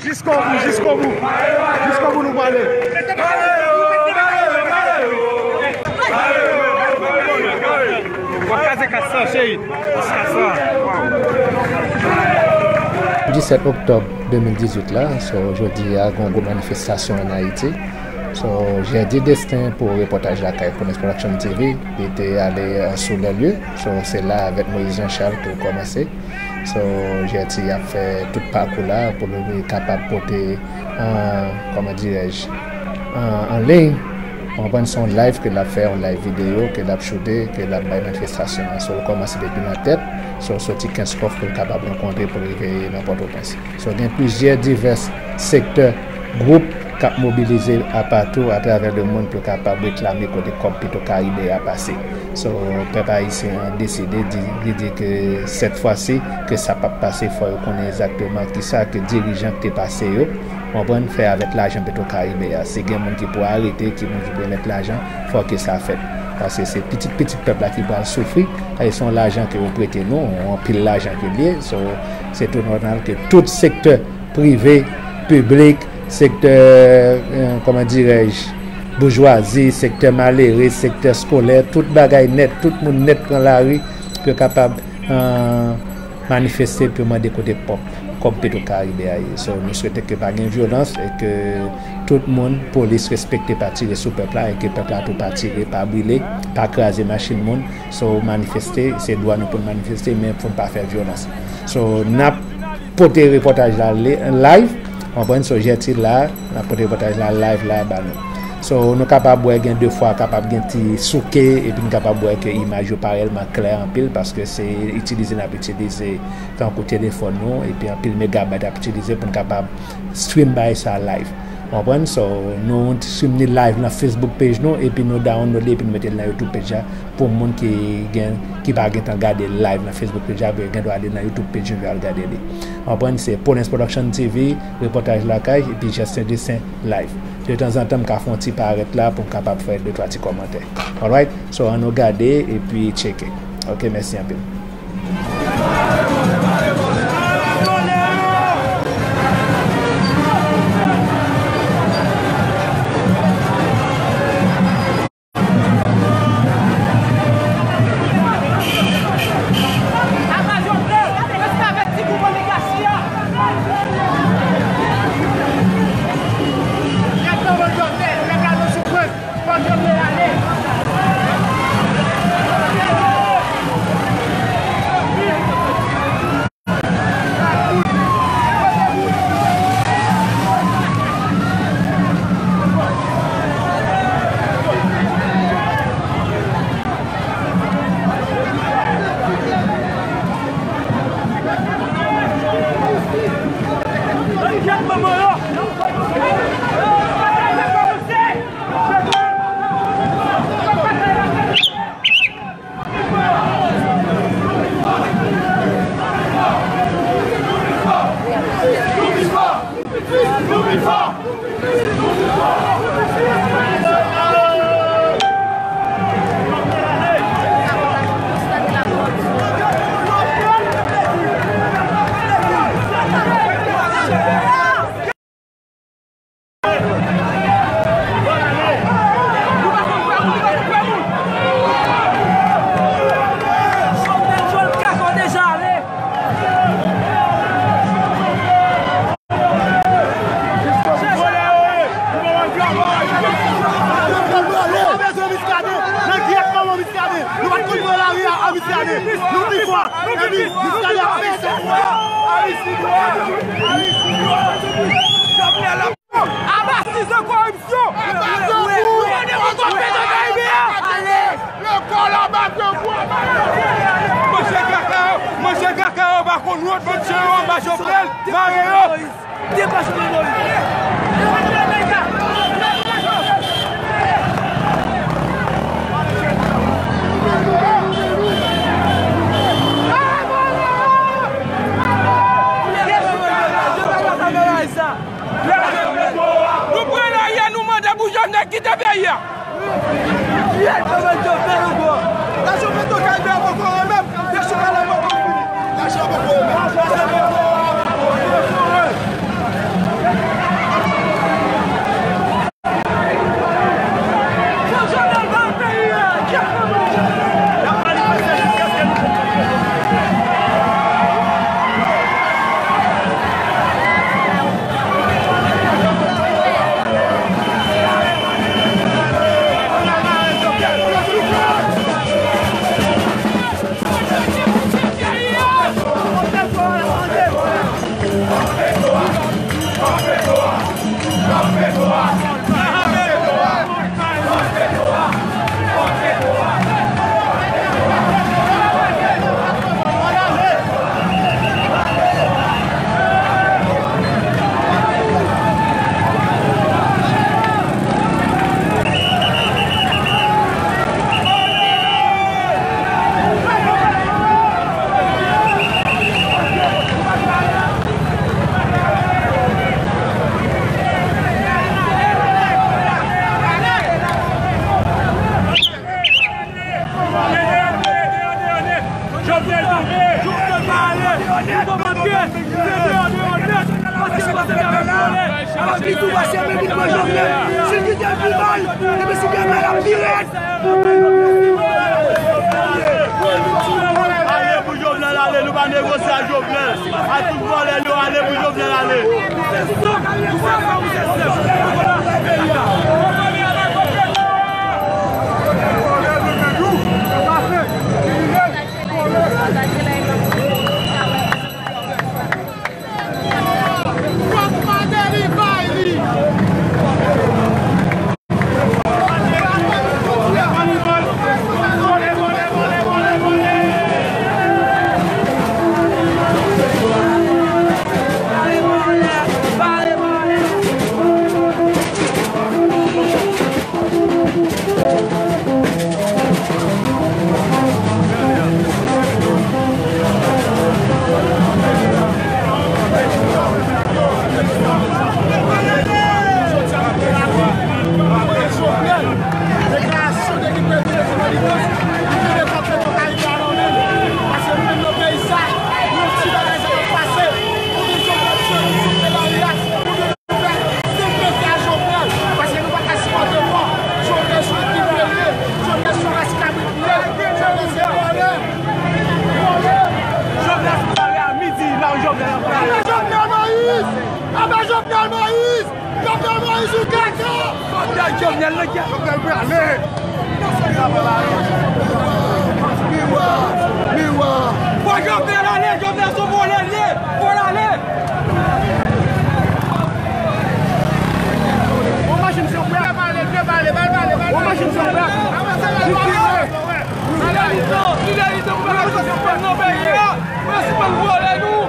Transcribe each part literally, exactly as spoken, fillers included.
Jiskobou, jiskobou. Jiskobou nou prale. W ap kraze kas sa, cheri. Kas sa. Disèt oktòb de mil dizuit la, so, jodi a, gen yon gwo manifestasyon ann Ayiti. So, Gerdy Destin pou repòtaj lakay Pwodans Production T V, li te ale, euh, sou lè lye. So, se la avèk Moïse Jean Charles ke l kòmanse. So, Gerdy ap fè tout pakou la pou li kapab pote, euh, kòman dirèj, euh, an liy. Ou konprann, se yon live ke l ap fè, yon live videyo ke l ap choute, ke l ap bay manifestasyon an. So, l kòmanse depi nan tèt. So, soti Kenskòf pou l kapab rankontre pou l rive nan Pòtoprens. So, gen plizyè divès sektè, gwoup k ap mobilize apatou atravè lemonn pou kapab reklame kote kòb Petro Caribe a pase. So, pèp ayisyen an deside di, li di ke sèt fwa si, ke sa p ap pase, fò yo konnen egzakteman kisa ke dirijan ki te pase yo, konprann, fè avèk lajan Petro Caribe a. Si gen moun ki pou arete, ki moun ki pou remèt lajan, fò ke sa fèt. Paske se pitit pitit pèp la ki pral soufri, e se yon lajan ke yo prete nou, yon anpil lajan ke l ye. So, se tou nòmal ke tout sektè prive, piblik, sektè, euh, kòman dirèj, boujwazi, sektè malere, sektè eskolè, tout bagay nèt, tout moun nèt pran lari pou yo kapab, euh, manifeste pou yo mande kote pòp, kòb Petro Caribe a ye. So, nou swete ke pa gen vyolans e ke tout moun, polis respekte, pa tire sou pèp la e ke pèp la tou pa tire, pa brile, pa kraze machin moun. So, manifeste, se dwa nou pou n manifeste, men fò n pa fè vyolans. So, n ap pote repòtaj la li-, live, w konprann, so Gerdy la, n ap pote repòtaj la live la ba nou. So, nou kapab wè gen de fwa, kapab gen ti souke, epi n kapab wè ke imaj yo pa reyèlman klè anpil, paske se itilize n ap itilize tankou telefòn nou, epi anpil megabayt ap itilize pou n kapab stream bagay sa live. W konprann? So, nou stream ni live nan Facebook page nou, epi nou download li, epi nou mete l nan YouTube page la. Pou moun ki gen, ki pa gentan gade live nan Facebook page la, gen dwa ale nan YouTube page nou al gade li. W konprann? Se Pwodans Production T V, repòtaj lakay, epi Gerdy Destin live. De tanzantan, m ka fè yon ti parèt la pou m kapab fè de twa ti kòmantè. Alright? So, ann nou gade, epi tcheke. Ok, mèsi anpil. Nou pa t konn pran lari a, a Misyane. Nou pi fò. Epi, Misyane ap fè sèt mwa. Ayiti dwòl. Ayiti dwòl. Aba sizon koripsyon. Aba zankou. Lekòl aba zankou. Manje kaka yo, manje kaka yo pa konn wont, manje yo anba Jovenel, mare yo. Depa Jovenel Moïse. Nou pran lari a, nou mande pou Jovenel kite peyi a. Lajan Petro Caribe a poko renmen, lajan poko fini. Lajan poko renmen. Jovenel tonbe, Jovenel pa ale, nou konprann ke se deyò, deyò nèt, paske nou pa se pèp vòlè. Alò, li tou pase, men vin pran Jovenel. Si l kite l pi mal, epi si gen mal ap pi rèd. Ale pou Jovenel ale, nou pa negosye ak Jovenel. A tout vòlè yo, ale pou Jovenel ale. Fòk Martelly bay li. Fè, se fè fè a Jovenel, paske nou pa ka sipòte ankò. Jovenel se yon kriminèl li ye, Jovenel se yon rès kabrit li ye, Jovenel se yon vòlè. Vòlè. Jovenel fin pale a midi, la Jovenel ap pale. Aba Jovenel Moïse! Aba Jovenel Moïse! Jovenel Moïse ou kaka! Fòk Jovenel nan kè. Jovenel prale! Miwa! Miwa! Fò Jovenel ale, Jovenel se vòlè l ye! Fò l ale! Yon machin se yon pèp! Yon machin se yon pèp! Li lè li tan, li lè li tan pou bagay sa se pèp nan peyi a! Pou yo sispann vòlè nou!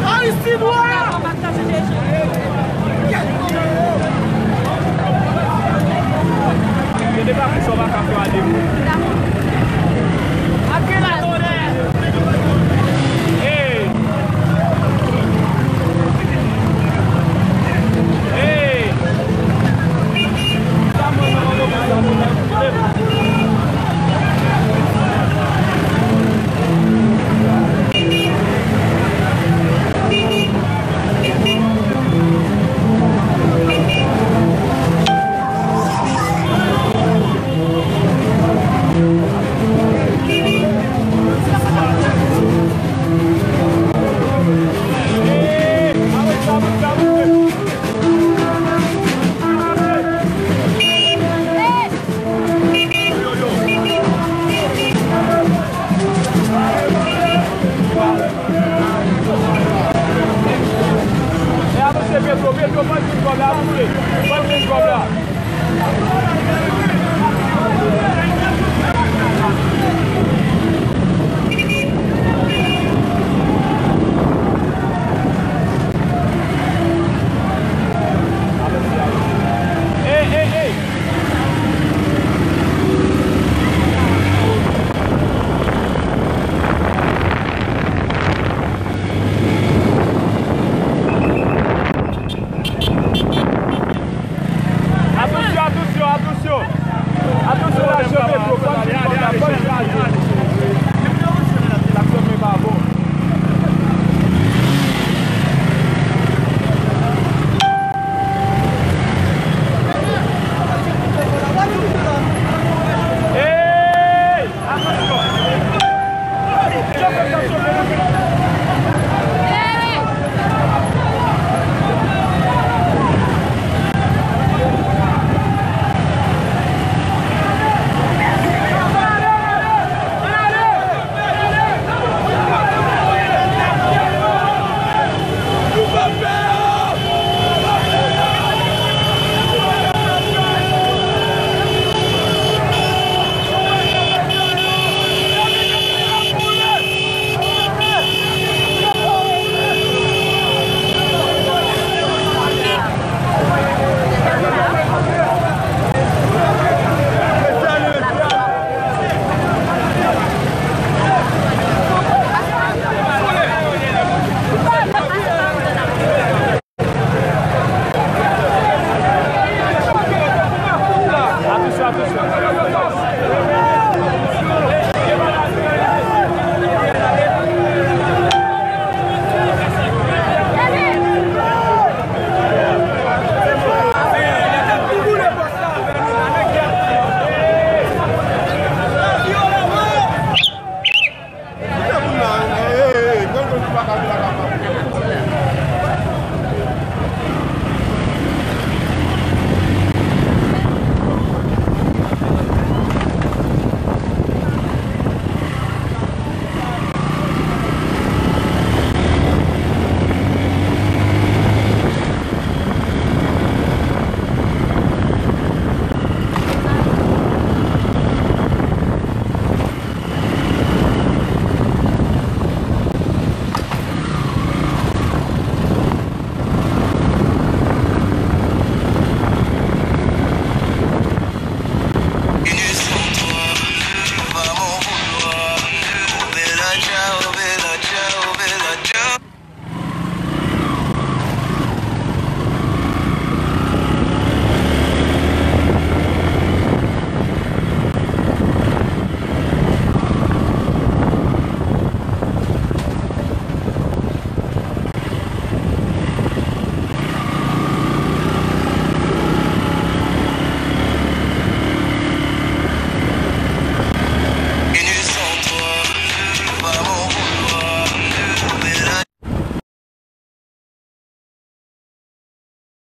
Ayisyen nwa! Gen de bagay sa w pa ka fè a de moun. Hey! Hey! E a mesye Petro, Petro, ban m vin kòb la, mesye. Ban m vin kòb la.